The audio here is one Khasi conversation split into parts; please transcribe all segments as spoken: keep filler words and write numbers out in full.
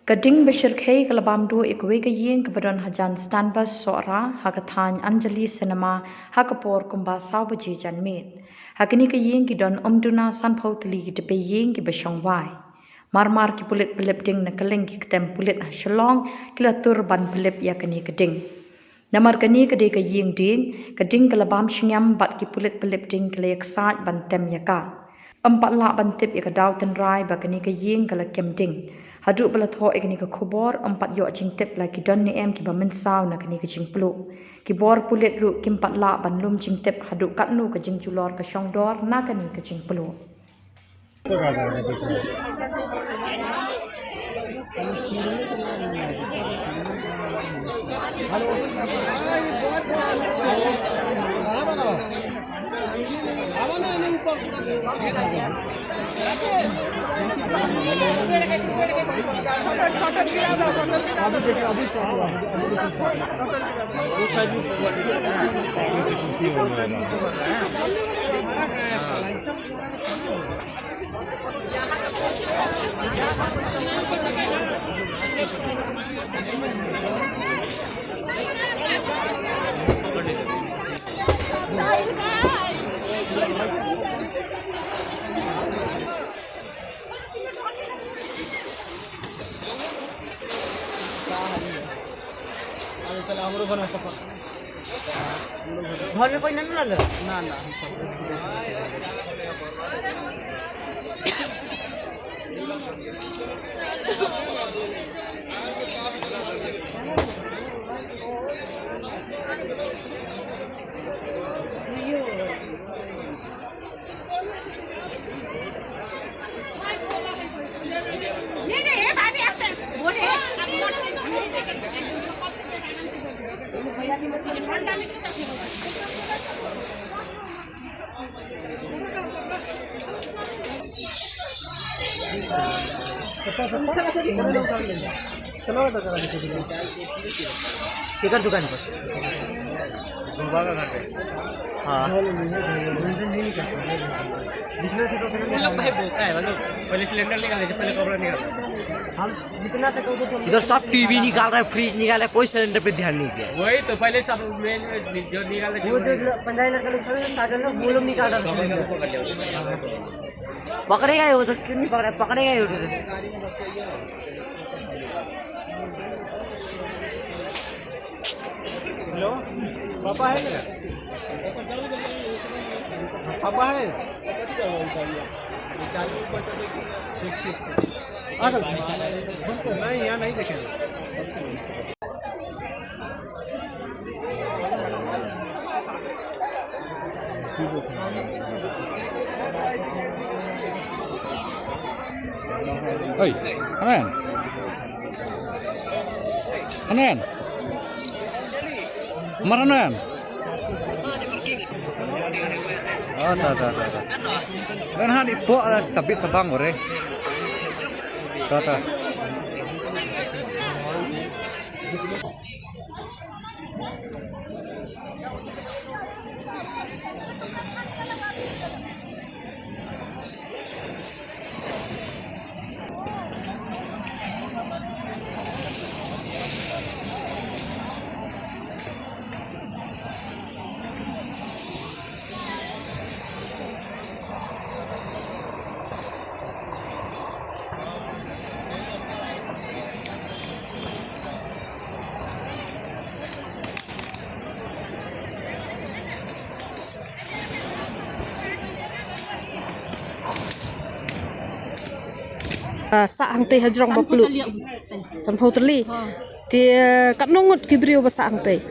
Ka ding ba shyrkhei ka la bam duh ïa kawei ka ïing kaba don hajan Stanbus Sohra ha ka thaiñ Anjali Cinema ha ka por kumba saw baje janmiet. Ha kane ka ïing ki don ym duna sanphew tylli ki tpei ïing kiba shong wai. Mar mar ki pulit pynlip ding na kylleng ki ktem pulit ha Shillong ki la tur ban pynlip ïa kane ka ding. Namar kane ka dei ka ïing dieng, ka ding ka la bam shngiam bad ki pulit pynlip ding ki la ïaksaid ban tem ïa ka. Ym pat lah ban tip ïa ka daw tynrai ba kane ka ïing ka la kem ding. Haduh ba la thoh ïa kane ka khubor, ym pat ïoh jingtip la ki don ne em kiba mynsaw na kane ka jingpluh. Ki bor pulit ruh kim pat lah ban lum jingtip haduh katno ka jingjulor ka shong dor na kane ka jingpluh. घर में कोई नहीं ना? ना, ना, हम सब। केकर दुकान पर? हाँ। मतलब भाई बोलता है, मतलब पहले सिलेंडर निकाल दे, पहले कपड़ा निकाल। हम जितना से कहो तो इधर सब टीवी निकाल रहा है, फ्रिज निकाल रहा है, कोई सिलेंडर पे ध्यान नहीं दिया। वही तो पहले सब मेन जो निकाल रहे वो जो पंजाबी लड़का लोग खड़े हैं, सागर लोग, वो लोग निकाल रहे हैं। पकड़ेगा ही वो तो, क्यों नहीं पकड़ा, पकड़ेगा ही वो तो। हेलो, पापा है क्या? पापा है? ठीक, ठीक, ठीक। नहीं, यहाँ नहीं देखेंगे। Oi, ano yan? Ano yan? Mar ano yan? Oh, ta, ta, ta, ta. Nan han ipo ala sabit sabang ore. Ta, ta. Ah, sah hangtei hajrong ba plu. Sanphew tylli. Sanphew tylli. Ha. Te, ah, katno ngut ki briew ba sah hangtei?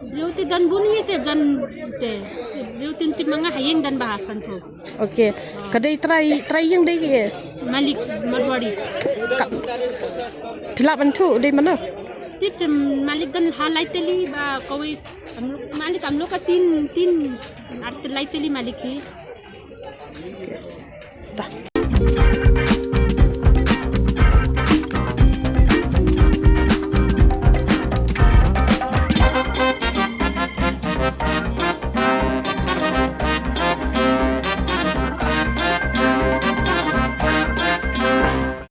Briew te don bun hi te don te. Te briew tin ti manga ha ïing don ba ha sanphew. Okay. Ka dei trai, trai ïing dei ki? Malik Marwari. Ka, phi lah ban thuh dei mano? Te, te malik don ha lai tylli ba kawei. हम लोग, मालिक, हम लोग का तीन, तीन, आठ, लाई तेली मालिक ही।